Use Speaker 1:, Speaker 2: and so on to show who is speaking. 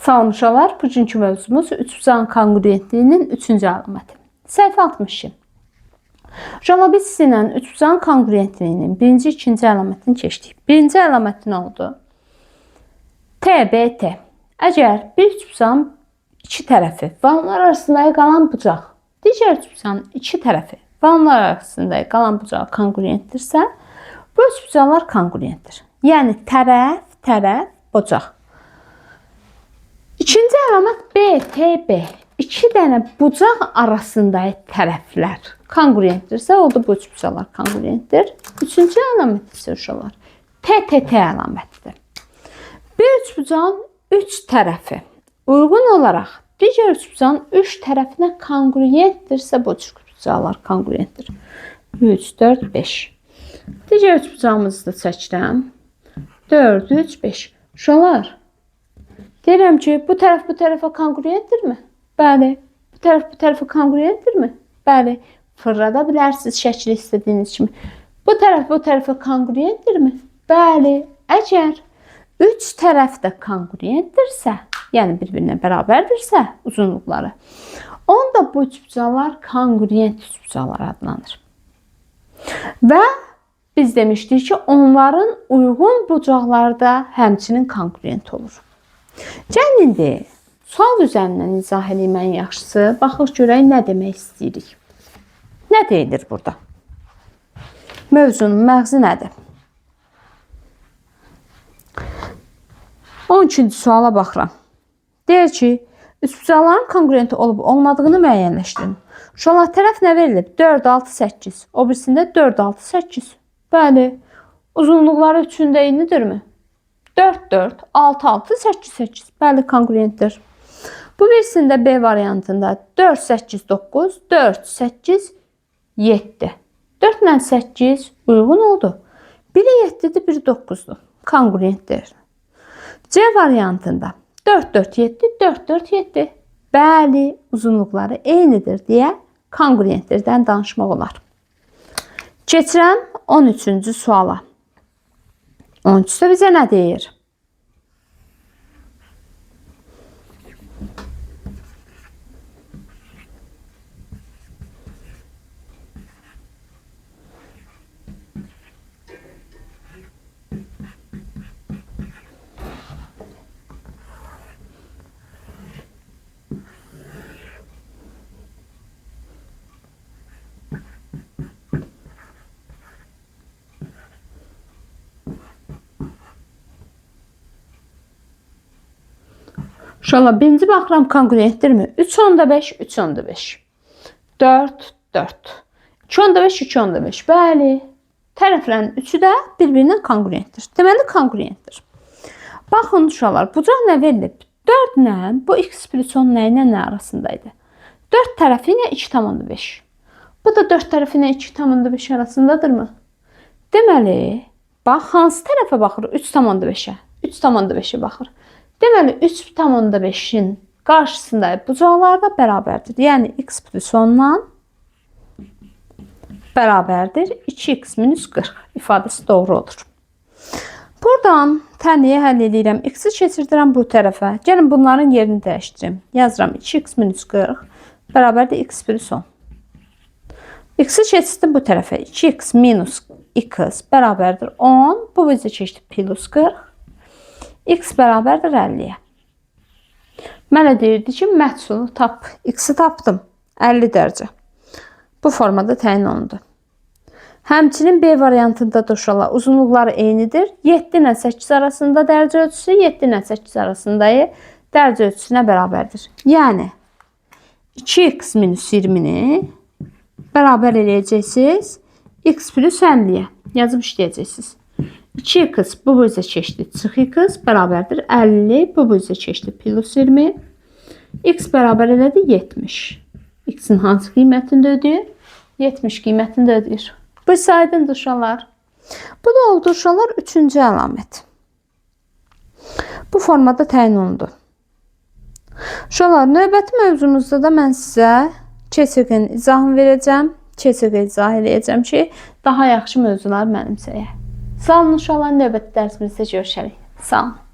Speaker 1: Salam uşaqlar, bugünkü mövzumuz üçbucağın konqruentliyinin üçüncü əlaməti. Səhifə 62. Uşaqlar, biz sizinlə üçbucağın konqruentliyinin birinci, ikinci əlamətini keçdik. Birinci əlaməti nə oldu? TBT. Əgər bir üçbucağın iki tərəfi və onlar arasında qalan bucaq, digər üçbucağın iki tərəfi və onlar arasında qalan bucaq konqruentdirsə, bu üçbucaqlar konqruentdir. Yəni tərəf, tərəf, bucaq. İkinci əlamət BTB. İki dənə bucaq arasında tərəflər konqruentdirsə, oldu bu üçbucaqlar konqruentdir. Üçüncü əlamət isə uşaqlar TTT əlamətidir. Bir üçbucağın üç tərəfi uyğun olaraq digər üçbucağın üç tərəfinə konqruentdirsə, bu üçbucaqlar konqruentdir. 3, 4, 5. Digər üçbucağımızı da çəkirəm. 4, 3, 5. Uşaqlar, deyirəm ki, bu tərəf bu tərəfə konqruentdirmi? Bəli. Bu tərəf bu tərəfə konqruentdirmi? Bəli. Fırlada bilərsiniz şəkli istədiyiniz kimi. Bu tərəf bu tərəfə konqruentdirmi? Bəli. Əgər üç tərəf də konqruentdirsə, yəni bir-birinə bərabərdirsə uzunluqları, onda bu üçbucaqlar konqruent üçbucaqlar adlanır. Və biz demişdik ki, onların uyğun bucaqları da həmçinin konqruent olur. Gəlin indi sual üzərindən izah eləyim ən yaxşısı. Baxaq görək nə demək istəyirik. Nə deyilir burada? Mövzunun məğzi nədir? 12-ci suala baxıram. Deyir ki, üçbucaqların konqruenti olub olmadığını müəyyənləşdirin. Uşaqlar, tərəf nə verilib? 4, 6, 8. O birisində 4, 6, 8. Bəli. Uzunluqları üçün də eynidirmi? 4, 4, 6, 6, 8, 8. Bəli, konqruentdir. Bu birisində B variantında 4, 8, 9, 4, 8, 7. 4 ilə 8 uyğun oldu. Biri 7-dir, biri 9-dur. Konqruentdir. C variantında 4, 4, 7, 4, 4, 7. Bəli, uzunluqları eynidir deyə konqruentdirdən danışmaq olar. Keçirəm 13-cü suala. 13-də bizə nə deyir? Uşaqlar, birinci baxıram konqruentdirmi? 3,5, 3,5. 4, 4. 2,5, 2,5. Bəli. Tərəflərin üçü də bir-birindən konqruentdir. Deməli, konqruentdir. Baxın uşaqlar, bucaq nə verilib? 4 ilə bu x plus 10 nə ilə nə arasındaydı? 4 tərəfi ilə 2,5. Bu da 4 tərəfi ilə 2,5 arasındadırmı? Deməli, bax, hansı tərəfə baxır? 3,5-ə. 3,5-ə baxır. Deməli, 3,5-in qarşısında bucaqlar da bərabərdir. Yəni, x plus 10-dan bərabərdir. 2x minus 40 ifadəsi doğru olur. Buradan tənliyi həll edirəm. X-i keçirdirəm bu tərəfə. Gəlin, bunların yerini dəyişdirim. Yazıram 2x minus 40 bərabərdir x plus 10. X-i keçirdim bu tərəfə. 2x minus x bərabərdir 10. Bu bizə keçdi plus 40. X bərabərdir 50-yə. Mənə deyirdi ki, məhsulu tap. X-i tapdım. 50 dərəcə. Bu formada təyin olundu. Həmçinin B variantında da uşaqlar uzunluqları eynidir. 7 ilə 8 arasında dərəcə ölçüsü, 7 ilə 8 arasında dərəcə ölçüsünə bərabərdir. Yəni 2x minus 20-ni bərabər eləyəcəksiniz x plus 50-yə. Yazıb işləyəcəksiniz. 2x bu bizə keçdi. Çıx x bərabərdir 50. Bu bizə keçdi. Plus 20. X bərabər elədi 70. X-in hansı qiymətini də ödəyir? 70 qiymətini də ödəyir. Bu isə aydındır uşaqlar. Bu da oldu uşaqlar üçüncü əlamət. Bu formada təyin olundu. Uşaqlar, növbəti mövzumuzda da mən sizə keçiqin izahını verəcəm. Keçiqi izah eləyəcəm ki, daha yaxşı mövzular mənimsəyə. Sağ olun uşaqlar, növbəti dərsimizdə görüşərik. Sağ olun.